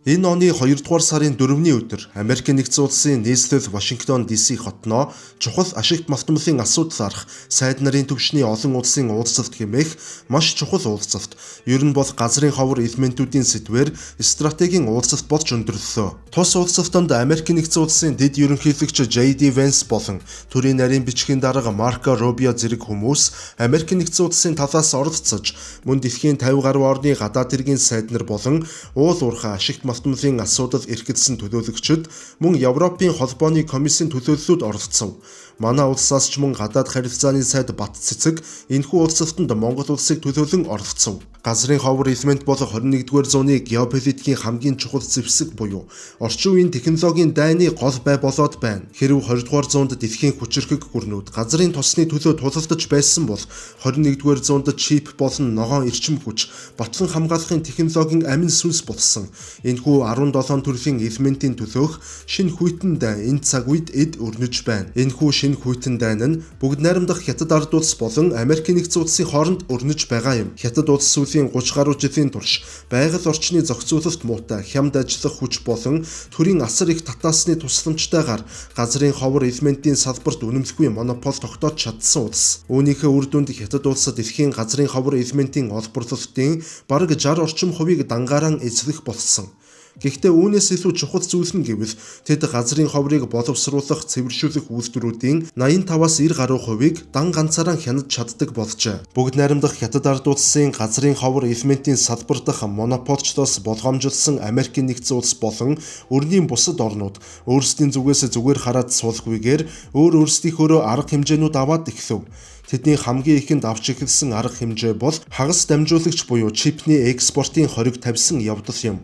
Энэ оны 2 дугаар сарын 4-ний өдөр Америкийн Нэгдсэн Улсын нийслэл Вашингтон DC хотноо чухал ашигт малтмалын асуудлаарх сайд нарын түвшний олон улсын уулзалт хэмээх маш чухал уулзалт. Ер нь бол газрын ховор элементүүдийн сэдвээр стратегийн уулзалт болж өндөрлөө. Тус уулзалтанд Америкийн Нэгдсэн Улсын дэд ерөнхийлөгч J.D. Vance болон төрийн нарийн бичгийн дарга Марко Рубио зэрэг хүмүүс Америкийн Нэгдсэн Улсын талаас оролцож, мөн дэлхийн 50 гаруй орны гадаад хэргийн сайд нар болон уул уурхай ашигт малтмалын асуудал эрхэлсэн төлөөлөгчид мөн Европын холбооны комиссийн төлөөллүүд оролцов. Манай улсаас ч мөн гадаад харилцааны сайд Бат Цэцэг энэхүү уулзалтанд Монгол улсыг төлөөлөн оролцов. Газрын ховор элемент бол 21-р зууны геополитикийн хамгийн чухал зэвсэг буюу орчин үеийн технологийн дайны гол бай болоод байна. Хэрв 20-р зуунд дэлхийн хүчирхэг гүрнүүд газрын тосны төлөө тулалдаж байсан бол 21-р зуунд чип болон ногоон эрчим хүч батлан хамгаалахын технологийн амин сүнс болсон. Энэхүү 17 төрлийн элементийн төлөөх шинэ хүйтэн дайн энэ цаг үед эд өрнөж байна. Энэхүү шинэ хүйтэн дайн нь бүгд найрамдах Хятад ард улс болон Америкийн Нэгдсэн Улсын хооронд өрнөж байгаа юм. Хятад улс сүүлийн 30 гаруй жилийн турш байгаль орчны зохицуулалт муутай, хямд ажиллах хүч болон төрийн асар их татаасны тусламжтайгаар газрын ховор элементийн салбарт үнэмлэхгүй монопол тогтоож чадсан улс. Үүнийхээ үр дүнд Хятад улс дэлхийн газрын ховор элементийн олборлолтын бараг 60 орчим хувийг дангаараа эзлэх болсон. Гэхдээ үүнээс илүү чухал зүйл нь гэвэл тэд газрын ховрыг боловсруулах, цэвэршүүлэх үйлдвэрүүдийн 85-аас 90 гаруй хувийг дан ганцаараа хянаж чаддаг болжээ. Бүгд найрамдах Хятад ард улсын газрын ховор элементийн салбар дахь монополчлоос болгоомжилсан Америкийн Нэгдсэн Улс болон өрний бусад орнууд өөрсдийн зүгээс зүгээр хараад суулгүйгээр өөр өөрсдийнхөөрөө арга хэмжээнүүд аваад эхлэв. Тэдний хамгийн ихэнд авч эхэлсэн арга хэмжээ бол хагас дамжуулагч буюу чипний экспортын хориг тавьсан явдал юм.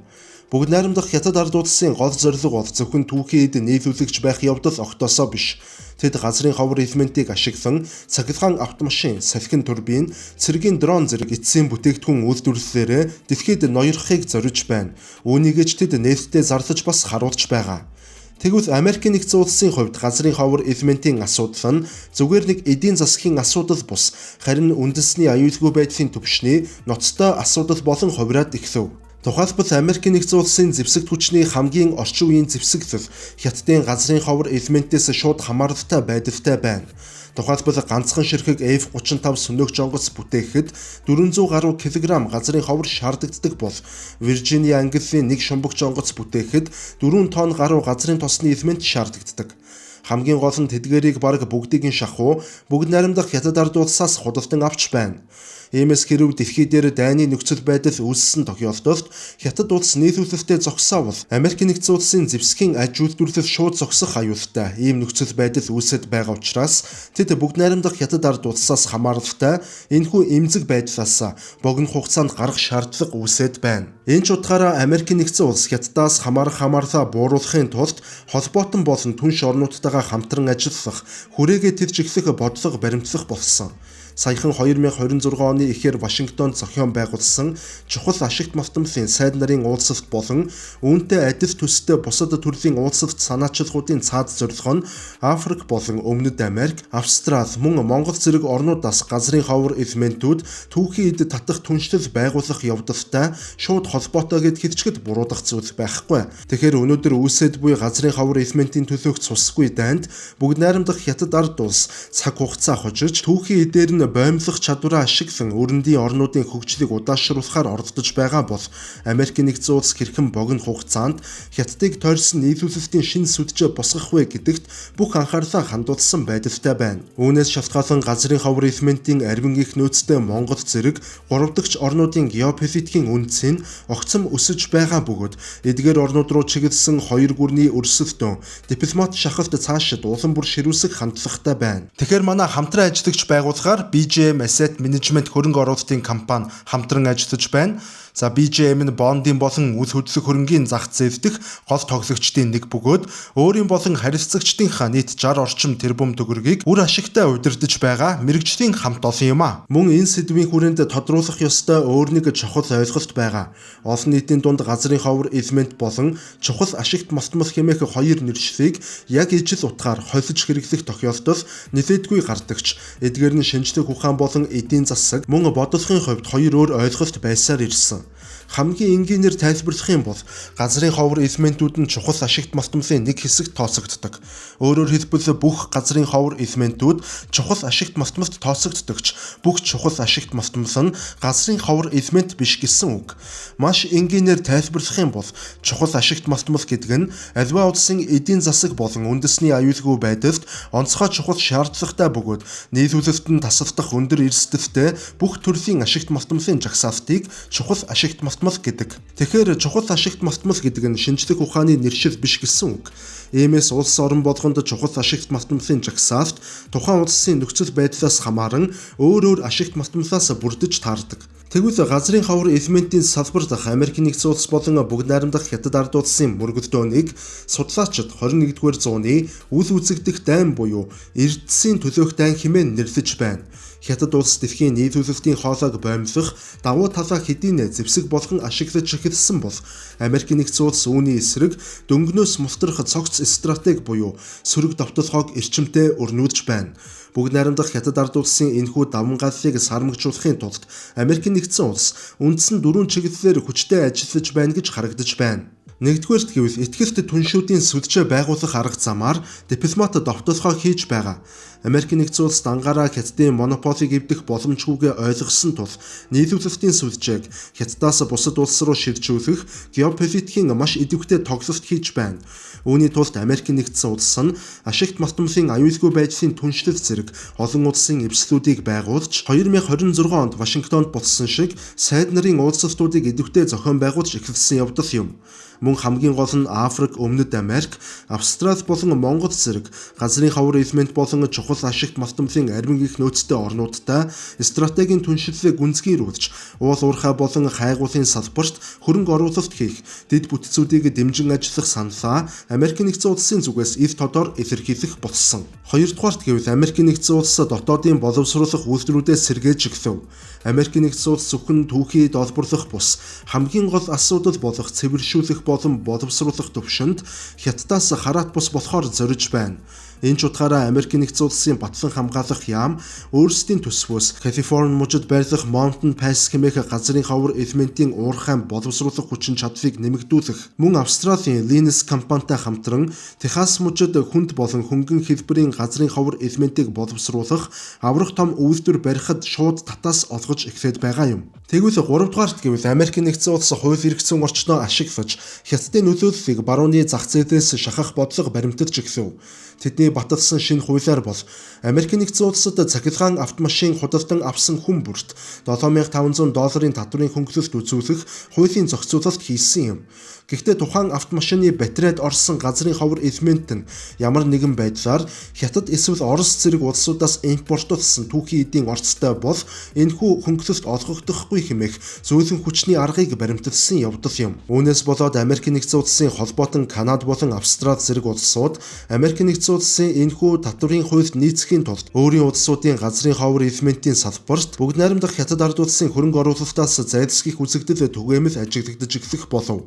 Бүгд найрамдах Хятад ард улсын гол зорилго бол зөвхөн түүхийн эд нийлүүлэгч байх явдал огтоосоо биш. Тэд газрын ховор элементийг ашиглан цахилгаан автомашин, салхин турбин, цэргийн дрон зэрэг эцсийн бүтээгдэхүүн үйлдвэрлэлээрээ дэлхийд ноёрхохыг зориж байна. Үүнийг ч тэд нээлттэй зарлаж бас харуулж байгаа. Тэгвэл Америкийн Нэгдсэн Улсын хувьд газрын ховор элементийн асуудал нь зүгээр нэг эдийн засгийн асуудал бус, харин үндэсний аюулгүй байдлын түвшний ноцтой асуудал болон хувираад эхлэв. Тухайлбал Америкийн Нэгдсэн Улсын зэвсэгт хүчний хамгийн орчин үеийн зэвсэглэл Хятадын газрын ховор элементээс шууд хамааралтай байдалтай байна. Тухайлбал ганцхан ширхэг F-35 сөнөөгч онгоц бүтээхэд 400 гаруй килограмм газрын ховор шаардагддаг бол Виржиниа ангиллын нэг шумбагч онгоц бүтээхэд 4 тонн гаруй газрын тосны элемент шаардагддаг. Хамгийн гол нь тэдгээрийг бараг бүгдийг нь шахуу бүгд найрамдах Хятад ард улсаас худалдан авч байна. Иймээс хэрв дэлхий дээр дайны нөхцөл байдал үүссэн тохиолдолд Хятад улс нийлүүлэлтээ зогсоовол Америкийн Нэгдсэн Улсын зэвсгийн аж үйлдвэрлэл шууд зогсох аюултай ийм нөхцөл байдал үүсэт байгаа учраас тэд бүгд найрамдах Хятад ард улсаас хамааралтай энэхүү эмзэг байдлаас богино хугацаанд гарах шаардлага үүсэт байна. Энэ ч утгаараа Америкийн Нэгдсэн Улс Хятадаас хамаарах хамаарлаа бууруулахын тулд холбоотон болон түнш орнуудтайгаа хамтран ажиллах, хүрээгээ тэр чиглэх бодлого баримтлах болсон. Саяхан 2026 оны эхээр Вашингтонд зохион байгуулсан чухал ашигт малтмалын сайд нарын уулзалт болон үүнтэй адил төстэй бусад төрлийн уулзалт санаачилгуудын цаад зорилго нь Африк болон Өмнөд Америк, Австрали мөн Монгол зэрэг орнуудаас газрын ховор элементүүд түүхийн эд татах түншлэл байгуулах явдалтай шууд холбоотой гэд хэлчихэд буруудах зүйл байхгүй. Тэгэхээр өнөөдөр үүсэт буй газрын ховор элементийн төлөөх цусгүй дайнд бүгд найрамдах Хятад ард улс цаг хугацаа хожиж түүхийн эдээр нь боомлох чадвараа ашиглан өрөндийн орнуудын хөгжлийг удаашруулахаар оролдож байгаа бол Америкийн Нэгдсэн Улс хэрхэн богино хугацаанд Хятадыг тойрсон нийлүүлэлтийн шинэ сүджээ босгох вэ гэдэгт бүх анхаарлаа хандуулсан байдалтай байна. Үүнээс шалтгаалan газрын ховор элементийн арвин их нөөцтэй Монгол зэрэг 3 дахь орнуудын геополитикийн үндэс нь огцом өсөж байгаа бөгөөд эдгээр орнууд руу чиглэсэн хоёр гүрний өрсөлдөөн дипломат шахалт цаашид улам бүр ширүүсэх хандлагатай байна. Тэгэхээр манай хамтран ажиллагч байгууллагаар BJM Asset Management хөрөнгө оруулалтын компани хамтран ажиллаж байна. За BJM нь бондын болон үл хөдлөх хөрөнгийн зах зээл дэх гол тоглогчдын нэг бөгөөд өөрийн болон харилцагчдынхаа нийт 60 орчим тэрбум төгрөгийг үр ашигтай удирдах байгаа мэргэжлийн хамт олон юм а. Мөн энэ сэдвийн хүрээнд тодруулах ёстой өөр нэг чухал ойлголт байгаа. Олон нийтийн дунд газрын ховор элемент болон чухал ашигт малтмал хэмээх хоёр нэршлийг яг ижил утгаар холиж хэрэглэх тохиолдол нэлээдгүй гардагч. Эдгээр нь шинжлэх ухаан болон эдийн засаг мөн бодлогын хувьд хоёр өөр ойлголт байсаар ирсэн. Хамгийн энгийнээр тайлбарлах юм бол газрын ховор элементүүд нь чухал ашигт малтмалын нэг хэсэгт тооцогддог. Өөрөөр хэлбэл бүх газрын ховор элементүүд чухал ашигт малтмалд тооцогддог ч бүх чухал ашигт малтмал нь газрын ховор элемент биш гэсэн үг. Маш энгийнээр тайлбарлах юм бол чухал ашигт малтмал гэдэг нь аливаа улсын эдийн засаг болон үндэсний аюулгүй байдалд онцгой чухал шаардлагатай бөгөөд нийлүүлэлт нь тасалдах өндөр эрсдэлтэй бүх төрлийн ашигт малтмалын жагсаалтыг чухал ашигт малтмал гэдэг. Тэгэхээр чухал ашигт малтмал гэдэг нь шинжлэх ухааны нэршил биш гэсэн үг. Иймээс улс орон болгонд чухал ашигт малтмалын жагсаалт тухайн улсын нөхцөл байдлаас хамааран өөр өөр ашигт малтмалаас бүрдэж таардаг. Тэгвэл газрын ховор элементийн салбар дахь Америк нэгдсэн улс болон бүгд найрамдах Хятад ард улсын мөргөлдөөнийг судлаачид 21-р зууны үл үзэгдэх дайн буюу эрдэсийн төлөөх дайн хэмээн нэрлэж байна. Хятад улс дэлхийн нийлүүлэлтийн хоолойг боомлох давуу талаа хэдийнэ зэвсэг болгон ашиглаж эхэлсэн бол Америк нэгдсэн улс үүний эсрэг дөнгөнөөс мултрах цогц стратеги буюу сөрөг довтолгоог эрчимтэй өрнүүлж байна. Бүгд найрамдах Хятад ард улсын энэхүү даван галлыг сармагжуулахын тулд Америк нэгдсэн улс үндсэн дөрвөн чиглэлээр хүчтэй ажиллаж байна гэж харагдаж байна. Нэгдүгээрт гэвэл ихтгэлт түншүүдийн сүлжээ байгуулах арга замаар дипломат довтолгоо хийж байгаа. Америк нэгдсэн улс дангаараа Хятадын монополийг эвдэх боломжгүйгээ ойлгосон тул нийлүүлэлтийн сүлжээг Хятадаас бусад улс руу шилжүүлэх геополитикийн маш идэвхтэй тоглолт хийж байна. Үүний тулд Америк нэгдсэн улс нь ашигт малтмалын аюулгүй байдлын түншлэл зэрэг олон улсын эвслүүдийг байгуулж 2026 онд Вашингтонд болсон шиг сайд нарын уулзалтуудыг идэвхтэй зохион байгуулж эхэлсэн явдал юм. Мөн хамгийн гол нь Африк, Өмнөд Америк, Австрали болон Монгол зэрэг газрын ховор элемент болон чухал ашигт малтмалын арвин их нөөцтэй орнуудтай стратегийн түншлэлээ гүнзгийрүүлж, уул уурхай болон хайгуулын салбарт хөрөнгө оруулалт хийх, дэд бүтцүүдийг дэмжин ажиллах саналаа Америк нэгдсэн улсын зүгээс ил тодор илэрхийлэх болсон. Хоёрдугаарт гэвэл Америк нэгдсэн улс дотоодын боловсруулах үйлдвэрүүдээс сэргээж эхлэв. Америк нэгдсэн улс зөвхөн түүхий долборлох бус хамгийн гол асуудал болох цэвэршүүлэх болон боловсруулах төвшөнд Хятадаас хараат бус болохоор зориж байна. Энэ ч утгаараа Америк нэгдсэн улсын батлан хамгаалах яам өөрсдийн төсвөөс Калифорни мужид байрлах Mountain Pass хэмээх газрын ховор элементийн уурхайн боловсруулах хүчин чадлыг нэмэгдүүлэх, мөн Австралийн Linus компанитай хамтран Техас мужид хүнд болон хөнгөн хэлбэрийн газрын ховор элементийг боловсруулах аврах том үйлдвэр барихад шууд татаас олгож эхлээд байгаа юм. Тэгвэл гуравдугаарт гэвэл Америк нэгдсэн улс хууль эрх зүйн орчноо ашиглаж Хятадын нөлөөллийг барууны зах зээлээс шахах бодлого баримталж эхлэв. Тэдний баталсан шинэ хуулиар бол Америк нэгдсэн улсад цахилгаан автомашин худалдан авсан хүн бүрт $7500 татварын хөнгөлөлт үзүүлэх хуулийн зохицуулалт хийсэн юм. Гэхдээ тухайн автомашины батарейд орсон газрын ховор элемент нь ямар нэгэн байдлаар Хятад эсвэл Орос зэрэг улсуудаас импортлсон түүхий эдийн орцтой бол энэхүү хөнгөлөлт олгогдохгүй хэмээх зөөлөн хүчний аргыг баримталсан явдал юм. Үүнээс болоод Америк нэгдсэн улсын холбоотон Канада болон Австрали зэрэг улсууд Америк нэгдсэн улсын энэхүү татварын хуульд нийцэхийн тулд өөрийн улсуудын газрын ховор элементийн салбарт бүгд найрамдах Хятад ард улсын хөрөнгө оруулалтаас зайлсхийх үзэгдэл түгээмэл ажиглагдаж эхлэх болов.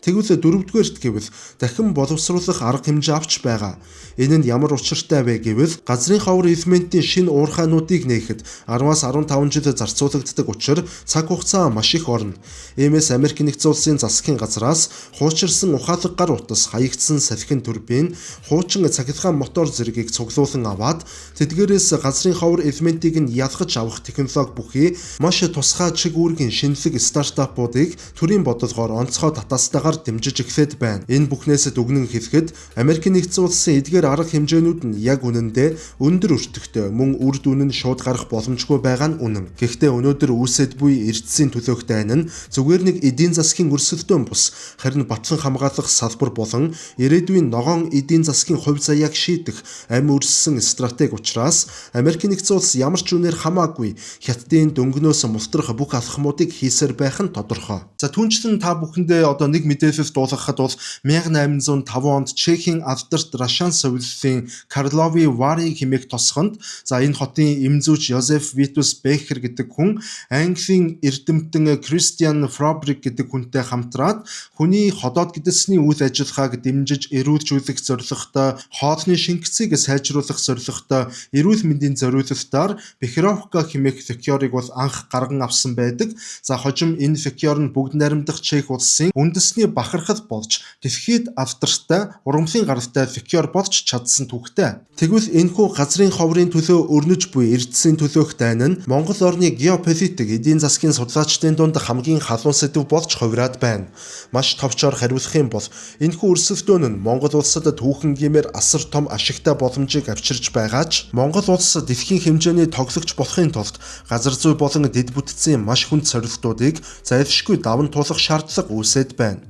Тэгвэл дөрөвдүгээрт гэвэл дахин боловсруулах арга хэмжээ авч байгаа. Энэ нь ямар учиртай вэ гэвэл газрын ховор элементийн шинэ уурхайнуудыг нээхэд 10-аас 15 жил зарцуулагддаг учир цаг хугацаа маш их орно. Иймээс Америк нэгдсэн улсын засгийн газраас хуучирсан ухаалаг гар утас, хаягдсан салхин турбин, хуучин цахилгаан мотор зэргийг цуглуулан аваад тэдгээрээс газрын ховор элементийг нь ялгаж авах технологи бүхий маш тусгай чиг үүргийн шинэлэг стартапуудыг төрийн бодлогоор онцгой татаастайгаар дэмжиж эхлээд байна. Энэ бүхнээс дүгнэн хэлэхэд Америк нэгдсэн улсын эдгээр арга хэмжээнүүд нь яг үнэндээ өндөр өртөгтэй мөн үр дүн нь шууд гарах боломжгүй байгаа нь үнэн. Гэхдээ өнөөдөр үүсэт буй эрдэсийн төлөөх дайн нь зүгээр нэг эдийн засгийн өрсөлдөөн бус харин батлан хамгаалах салбар болон ирээдүйн ногоон эдийн засгийн хувь заяаг шийдэх амь өрссөн стратеги учраас Америк нэгдсэн улс ямар ч үнээр хамаагүй Хятадын дөнгөнөөс мултрах бүх алхмуудыг хийсээр байх нь тодорхой. За түнчлэн та бүхэндээ одоо нэг мэдээлэл дуулгахад бол 1805 онд Чехийн алдарт Рашан соёлын Карлови Вари хэмээх тосгонд за энэ хотын эмзүүч Йозеф Витус Бехер гэдэг хүн Английн эрдэмтэн Кристиан Фрабрик гэдэг хүнтэй хамтраад хүний ходоод гэдэсний үйл ажиллагааг дэмжиж эрүүлжүүлэх зорилготой, хоолны шингэцийг сайжруулах зорилготой эрүүл мэндийн зориулалтаар Бехеровка хэмээх ликерыг бол анх гарган авсан байдаг. За хожим энэ ликер нь бүгд найрамдах Чех улсын үндэсний бахархал болж дэлхийд алдартай ургамлын гаралтай ликер болж чадсан түүхтэй. Тэгвэл энэхүү газрын ховрын төлөө өрнөж буй эрдэсийн төлөөх дайн нь Монгол орны геополитик эдийн засгийн судлаачдын дунд хамгийн халуун сэдэв болж хувираад байна. Маш товчоор хариулах юм бол энэхүү өрсөлдөөн нь Монгол улсад түүхэн гэмээр асар том ашигтай боломжийг авчирч байгаа ч Монгол улс дэлхийн хэмжээний тоглогч болохын тулд газар зүй болон дэд бүтцийн маш хүнд сорилтуудыг зайлшгүй даван туулах шаардлага үүсээд байна.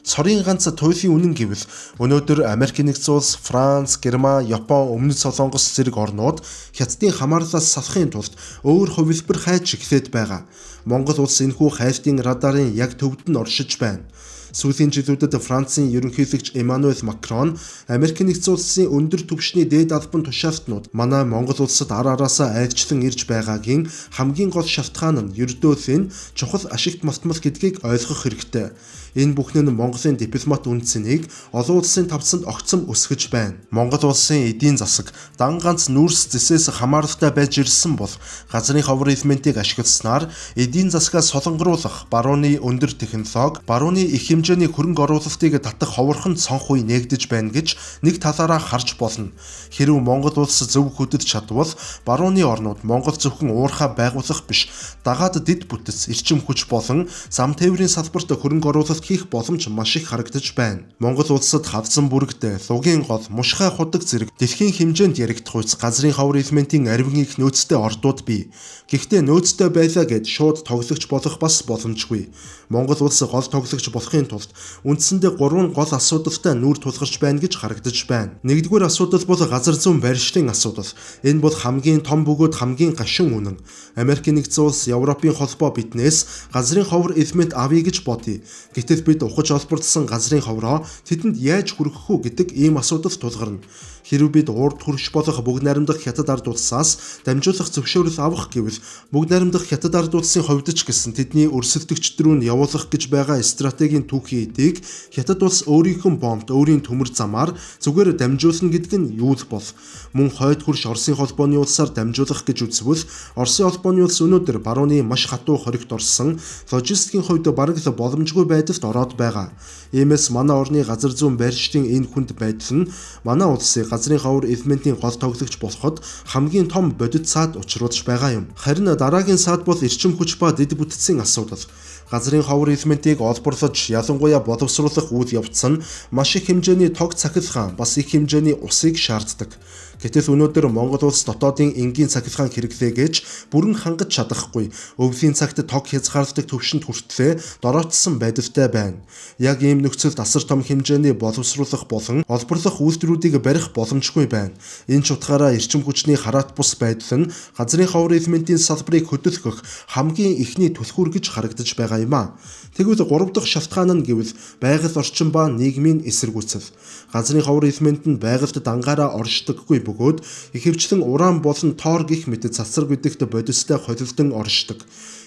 Цорын ганц туйлын үнэн гэвэл өнөөдөр Америк нэгдсэн улс, Франц, Герман, Япон, Өмнөд Солонгос зэрэг орнууд Хятадын хамаарлаас салахын тулд өөр хувилбар хайж эхлээд байгаа. Монгол улс энэхүү хайлтын радарын яг төвд нь оршиж байна. Сүүлийн жилүүдэд Францын ерөнхийлөгч Эммануэль Макрон Америк нэгдсэн улсын өндөр түвшний дээд албан тушаалтнууд манай Монгол улсад ар араасаа айлчлан ирж байгаагийн хамгийн гол шалтгаан нь ердөө л энэ чухал ашигт малтмал гэдгийг ойлгох хэрэгтэй. Энэ бүхэн нь Монголын дипломат үнэ цэнийг олон улсын тавцанд огцом өсгөж байна. Монгол улсын эдийн засаг дан ганц нүүрс зэсээс хамааралтай байж ирсэн бол газрын ховор элементийг ашигласнаар эдийн засгаа солонгоруулах, барууны өндөр технологи, барууны их хэмжээний хөрөнгө оруулалтыг татах ховорхон цонх үе нээгдэж байна гэж нэг талаараа харж болно. Хэрв Монгол улс зөв хөдөж чадвал барууны орнууд Монгол зөвхөн уурхай байгуулах биш, дагаад дэд бүтэц, эрчим хүч болон зам тээврийн салбарт хөрөнгө оруулалт хийх боломж маш их харагдаж байна. Монгол улсад хавзан бүрэгдээ, лугийн гол, мушхай худаг зэрэг дэлхийн хэмжээнд яригдах үйс газрын ховор элементийн арвин их нөөцтэй ордууд бий. Гэхдээ нөөцтэй байлаа гэд шууд тоглогч болох бас боломжгүй. Монгол улс гол тоглогч болохын тулд үндсэндээ гурван гол асуудалтай нүүр тулгарч байна гэж харагдаж байна. Нэгдүгээр асуудал бол газар зүүн барьшлын асуудал. Энэ бол хамгийн том бөгөөд хамгийн гашуун үнэн. Америк нэгдсэн улс, Европын холбоо биднээс газрын ховор элемент авъя гэж бодъё. Гэтэл бид ухаж олборлосон газрын ховроо тэдэнд яаж хүргэх үү гэдэг ийм асуудал тулгарна. Хэрв бид урд хөрш болох бүгд найрамдах Хятад ард улсаас дамжуулах зөвшөөрөл авах гэвэл бүгд найрамдах Хятад ард улсын хувьд ч гэсэн тэдний өрсөлдөгчд рүү нь явуулах гэж байгаа стратегийн түүхийн эдийг Хятад улс өөрийнхөө бомбт өөрийн төмөр замаар зүгээр дамжуулна гэдэг нь юу л бол. Мөн хойд хөрш Оросын холбооны улсаар дамжуулах гэж үзвэл Оросын холбооны улс өнөөдөр барууны маш хатуу хоригт орсон логистикийн хувьд бараг л боломжгүй байдалд ороод байгаа. Иймээс манай орны газар зүүн барьшлын энэ хүнд байдал нь манай улсыг газрын ховор элементийн гол тоглогч болоход хамгийн том бодит саад учруулж байгаа юм. Харин дараагийн саад бол эрчим хүч ба дэд бүтцийн асуудал. Газрын ховор элементийг олборлож ялангуяа боловсруулах үйл явц нь маш их хэмжээний тог цахилгаан бас их хэмжээний усыг шаарддаг. Гэтэл өнөөдөр Монгол улс дотоодын энгийн цахилгаан хэрэглээгээч бүрэн хангаж чадахгүй. Өвлийн цагт тог хязгаарладаг түвшинд хүртлээ дороотсон байдалтай байна. Яг ийм нөхцөлд асар том хэмжээний боловсруулах болон олборлох үйлдвэрүүдийг барих боломжгүй байна. Энэ ч утгаараа эрчим хүчний хараат бус байдал нь газрын ховор элементийн салбарыг хөдөлгөх хамгийн эхний түлхүүр гэж харагдаж байгаа юм а. Тэгвэл гурав дахь шалтгаан нь гэвэл байгаль орчин ба нийгмийн эсэргүүцэл. Газрын ховор элемент нь байгальд дангаараа оршдоггүй бөгөөд ихэвчлэн уран болон тоор гих мэт цацраг гэдэгт бодистой холилдон оршдог.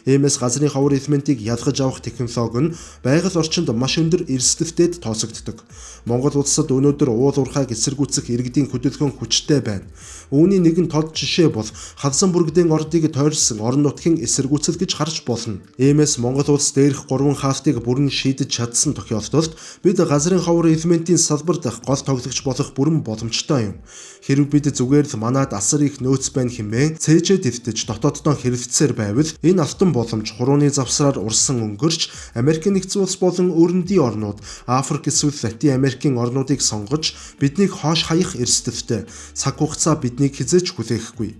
Иймээс газрын ховор элементийг ялгаж авах технологи нь байгаль орчинд маш өндөр эрсдэлтэд тооцогддог. Монгол улсад өнөөдөр уул уурхайг эсэргүүцэх иргэдийн хөдөлгөөн хүчтэй байна. Үүний нэгэн тод жишээ бол Хавсан бүргэдийн ордыг тойрсон орон нутгийн эсэргүүцэл гэж харж болно. Иймээс Монгол улс дээрх гурван хаалтыг бүрэн шийдэж чадсан тохиолдолд бид газрын ховор элементийн салбар дахь гол тоглогч болох бүрэн боломжтой юм. Хэрв бид зүгээр л манад асар их нөөц байна хэмээн цээжээ дэвтэж дотооддоо хэрэлцсээр байвал энэ алтан боломж хурууны завсраар урсан өнгөрч Америк нэгдсэн улс болон өрөндийн орнууд Африк эсвэл Латин Америкийн орнуудыг сонгож биднийг хоош хаях эрсдэлтэй. Цаг хугацаа биднийг хизээж хүлээхгүй.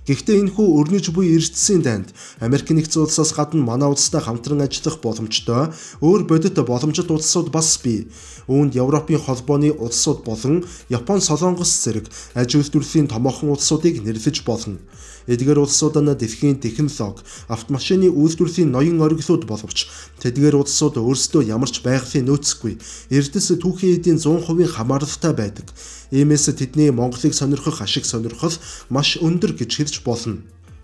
Гэхдээ энэхүү өрнөж буй эрсдсийн дайнд Америк нэгдсэн улсаас гадна манай улстай хамтран ажиллах боломжтой өөр бодит боломжит улсууд бас бий. Үүнд Европын холбооны улсууд болон Япон, Солонгос зэрэг аж үйлдвэрлэлийн томоохон улсуудыг нэрлэж болно. Эдгээр улсууд нь дэлхийн технологи, автомашины үйлдвэрлэлийн ноён оргилууд боловч тэдгээр улсууд өөрсдөө ямар ч байгалийн нөөцгүй эрдэс түүхийн эдийн 100% хамааралтай байдаг. Иймээс тэдний Монголыг сонирхох ашиг сонирхол маш өндөр гэж хэлж болно.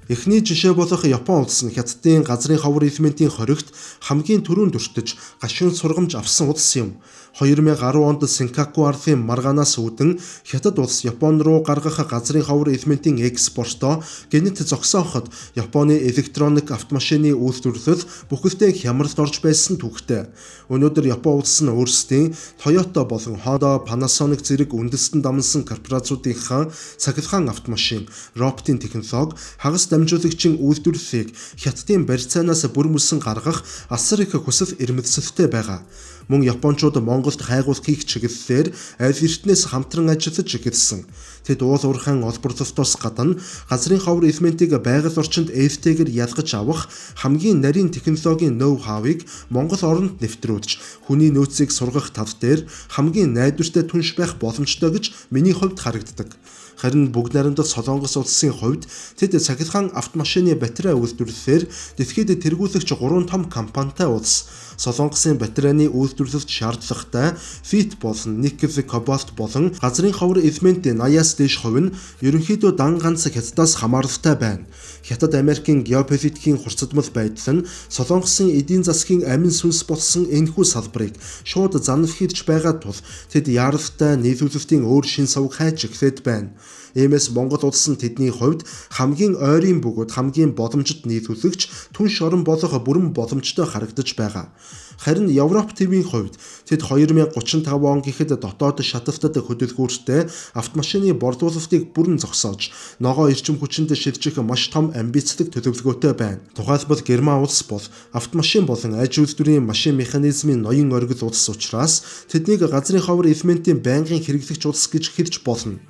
Эхний жишээ болох Япон улс нь Хятадын газрын ховор элементийн хоригт хамгийн түрүүнд өртөж гашуун сургамж авсан улс юм. 2010 онд Сенкаку арлын маргаанаас үүдэн Хятад улс Япон руу гаргах газрын ховор элементийн экспортоо гэнэт зогсооход Японы электроник автомашины үйлдвэрлэл бүхэлдээ хямралд орж байсан түүхтэй. Өнөөдөр Япон улс нь өөрсдийн Toyota болон Honda, Panasonic зэрэг үндэстэн дамнасан корпорациудынхаа цахилгаан автомашин, роботын технологи, хагас дамжуулагчийн үйлдвэрлэлийг Хятадын барьцаанаас бүр мөсөн гаргах асар их хүсэл эрмэлзэлтэй байгаа. Мөн Япончууд Монголд хайгуулах хийх чиглэлээр аль эртнээс хамтран ажиллаж эхэлсэн. Тэд уул уурхайн олборлолтоос гадна газрын ховор элементийг байгаль орчинд ээлтэйгээр ялгаж авах хамгийн нарийн технологийн ноу-хавыг Монгол оронд нэвтрүүлж хүний нөөцийг сургах тал дээр хамгийн найдвартай түнш байх боломжтой гэж миний хувьд харагддаг. Харин бүгд найрамдах Солонгос улсын хувьд тэд цахилгаан автомашины батарей үйлдвэрлэлээр дэлхийд тэргүүлэгч 3 том компанитай улс. Солонгосын батарейны үйлдвэрлэлд шаардлагатай лит болон никель, кобальт болон газрын ховор элементийн 80-аас дээш хувь нь ерөнхийдөө дан ганц Хятадаас хамааралтай байна. Хятад Америкийн геополитикийн хурцдмал байдал нь Солонгосын эдийн засгийн амин сүнс болсон энэхүү салбарыг шууд занавхийрч байгаа тул тэд яаралтай нийлүүлэлтийн өөр шин сувг хайж эхлээд байна. Иймээс Монгол улс нь тэдний хувьд хамгийн ойрын бөгөөд хамгийн боломжит нийлүүлэгч түнш орон болох бүрэн боломжтой харагдаж байгаа. Харин Европ тивийн хувьд тэд 2035 он гэхэд дотоод шаталтад хөдөлгүүртэй автомашины борлуулалтыг бүрэн зогсоож ногоо эрчим хүчинд шилжих маш том амбицлог төлөвлөгөөтэй байна. Тухайлбал Герман улс бол автомашин болон аж үйлдвэрийн машин механизмын ноён оргил улс учраас тэднийг газрын ховор элементийн байнгын хэрэглэгч улс гэж хэлж болно.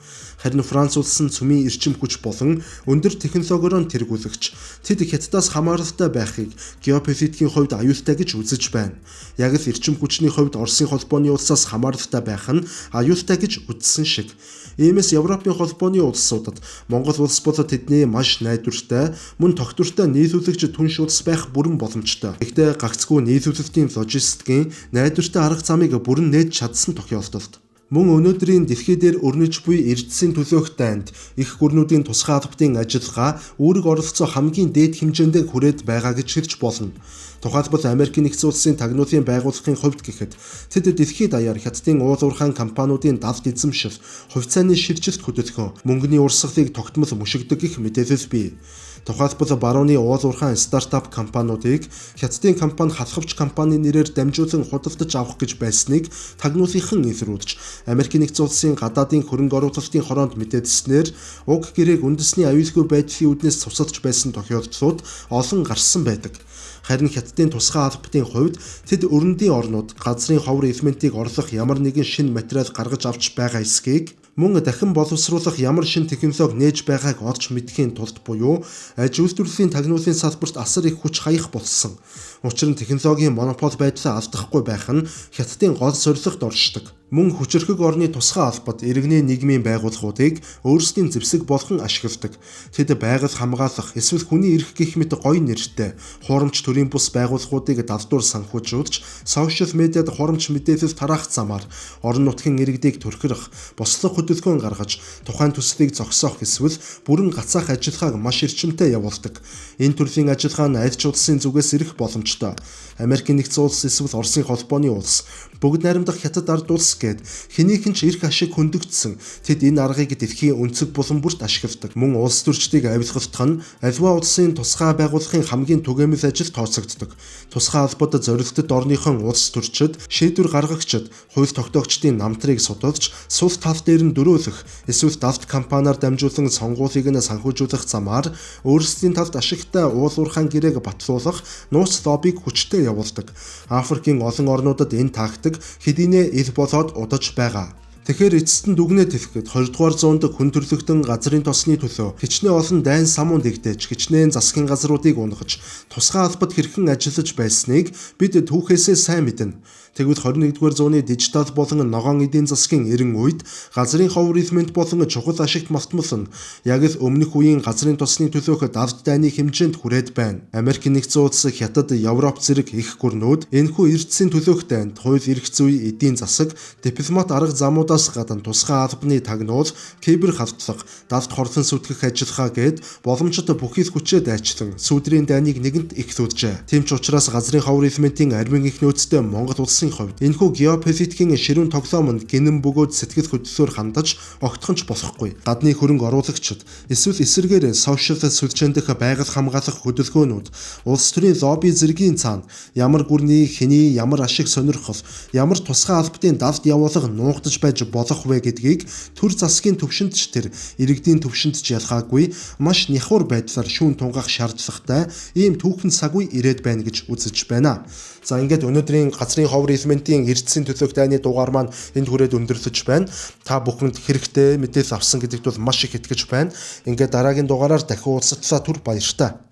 Харин Франц улс нь цөмийн эрчим хүч болон өндөр технологиороо тэргүүлэгч. Тэд Хятадаас хамааралтай байхыг геополитикийн хувьд аюултай гэж үзэж байна. Яг л эрчим хүчний хувьд Оросын холбооны улсаас хамааралтай байх нь аюултай гэж үзсэн шиг. Иймээс Европын холбооны улсуудад Монгол улс бол тэдний маш найдвартай, мөн тогтвортой нийлүүлэгч түнш улс байх бүрэн боломжтой. Гэхдээ гагцхүү нийлүүлэлтийн логистикийн найдвартай арга замыг бүрэн нээж чадсан тохиолдолд мөн өнөөдрийн дэлхий дээр өрнөж буй эрдэсийн төлөөх дайнд их гүрнүүдийн тусгай албатын ажиллагаа үүрэг оролцоо хамгийн дээд хэмжээндээ хүрээд байгаа гэж хэлж болно. Тухайлбал Америкийн нэгдсэн улсын тагнуулын байгууллагын хувьд гэхэд тэд дэлхийд даяар Хятадын уул уурхайн компаниудын далд эзэмшил, хувьцааны шилжилт хөдөлгөөн, мөнгөний урсгалыг тогтмол мөшөгдөг гэх мэдээлэл бий. Тухайлбал барууны уул уурхайн стартап компаниудыг Хятадын компани халахвч компани нэрээр дамжуулан худалдаж авах гэж байсныг тагнуулынхан илрүүлж Америкийн нэгдсэн улсын гадаадын хөрөнгө оруулалтын хороонд мэдээлснээр уг гэрээг үндэсний аюулгүй байдлын үүднээс цуцалж байсан тохиолдлууд олон гарсан байдаг. Харин Хятадын тусгай албатын хувьд тэд өрөндийн орнууд газрын ховор элементийг орлох ямар нэгэн шинэ материал гаргаж авч байгаа эсхийг мөн дахин боловсруулах ямар шинэ технологи нээж байгааг олж мэдэхийн тулд буюу аж үйлдвэрлэлийн тагнуулын салбарт асар их хүч хаях болсон. Учир нь технологийн монопол байдлаа алдахгүй байх нь Хятадын гол зорилгод оршдог. Мөн хүчирхэг орны тусгай албад иргэний нийгмийн байгууллагуудыг өөрсдийн зэвсэг болгон ашигладаг. Тэд байгаль хамгаалах эсвэл хүний эрх гэх мэт гоё нэртэй хуурамч төрийн бус байгууллагуудыг далдуур санхүүжүүлж, сошиал медиад хуурамч мэдээлэл тараах замаар орон нутгийн иргэдийг төрхирөх, бослого хөдөлгөөн гаргаж, тухайн төслийг зогсоох эсвэл бүрэн гацаах ажиллагааг маш эрчимтэй явуулдаг. Энэ төрлийн ажиллагаа нь аль ч улсын зүгээс ирэх боломжтой. Америкийн нэгдсэн улс эсвэл Оросын холбооны улс, бүгд найрамдах Хятад ард улс гээд хэнийхэн ч эрх ашиг хөндөгдсөн. Тэд энэ аргыг дэлхийн өнцөг булан бүрт ашигладаг. Мөн улс төрчдийг авилгалтах нь аливаа улсын тусгай байгууллагын хамгийн түгээмэл ажил тооцогддог. Тусгай албад зорилтод орныхон улс төрчид, шийдвэр гаргагчид, хууль тогтоогчдын намтрыг судалж, сул тал дээр нь дөрөөлөх эсвэл далд компаниар дамжуулан сонгуулийг нь санхүүжүүлэх замаар өөрсдийн талд ашигтай уул уурхайн гэрээг батлуулах нууц лоббиг хүчтэй явуулдаг. Африкийн олон орнуудад энэ тактик хэдийнэ ил болоод удаж байгаа. Тэгэхээр эцэст нь дүгнээд хэлэхэд 20 дугаар зуунд хүн төрөлхтөн газрын тосны төлөө хичнээн олон дайн самуун дэгдээж, хичнээн засгийн газруудыг унгаж, тусгай албад хэрхэн ажиллаж байсныг бид түүхээсээ сайн мэднэ. Тэгвэл 21-р зууны дижитал болон ногоон эдийн засгийн эрен үед газрын ховор элемент болон чухал ашигт малтмал нь яг л өмнөх үеийн газрын тосны төлөөх давд дайны хэмжээнд хүрээд байна. Америк нэгдсэн улс, Хятад, Европ зэрэг их гүрнүүд энэхүү эрдэсийн төлөөх дайнд хууль эрх зүй, эдийн засаг, дипломат арга замуудаас гадна тусгай албаны тагнуул, кибер халдлага, далд хорлон сүтгэх ажиллагаа гээд боломжтой бүхий л хүчээ дайчлан сүүдрийн дайныг нэгэнт эхлүүлжээ. Тийм ч учраас газрын ховор элементийн арвин их нөөцтэй Монгол улсын хувьд энэхүү геополитикийн ширүүн тоглоом нь гинэн бөгөөд сэтгэл хөдлөлөөр хандаж огтхон ч болохгүй. Гадны хөрөнгө оруулагчид эсвэл эсрэгээр сошиал сүлжээн дэх байгаль хамгаалах хөдөлгөөнүүд, улс төрийн лобби зэргийн цаана ямар гүрний, хэний, ямар ашиг сонирхол, ямар тусгай албадын далд явуулга нуугдаж байж болох вэ гэдгийг төр засгийн төвшөнд ч тэр иргэдийн төвшөнд ч ялгаагүй маш няхуур байдлаар шүүн тунгаах шаардлагатай ийм түүхэн цаг үе ирээд байна гэж үзэж байна. За, ингээд өнөөдрийн газрын ховор элементийн эрдэсийн төлөөх дайны дугаар маань энд хүрээд өндөрлөж байна. Та бүхэнд хэрэгтэй мэдээлэл авсан гэдэгт бол маш их итгэж байна. Ингээд дараагийн дугаараар дахин уулзтлаа, түр баяртай.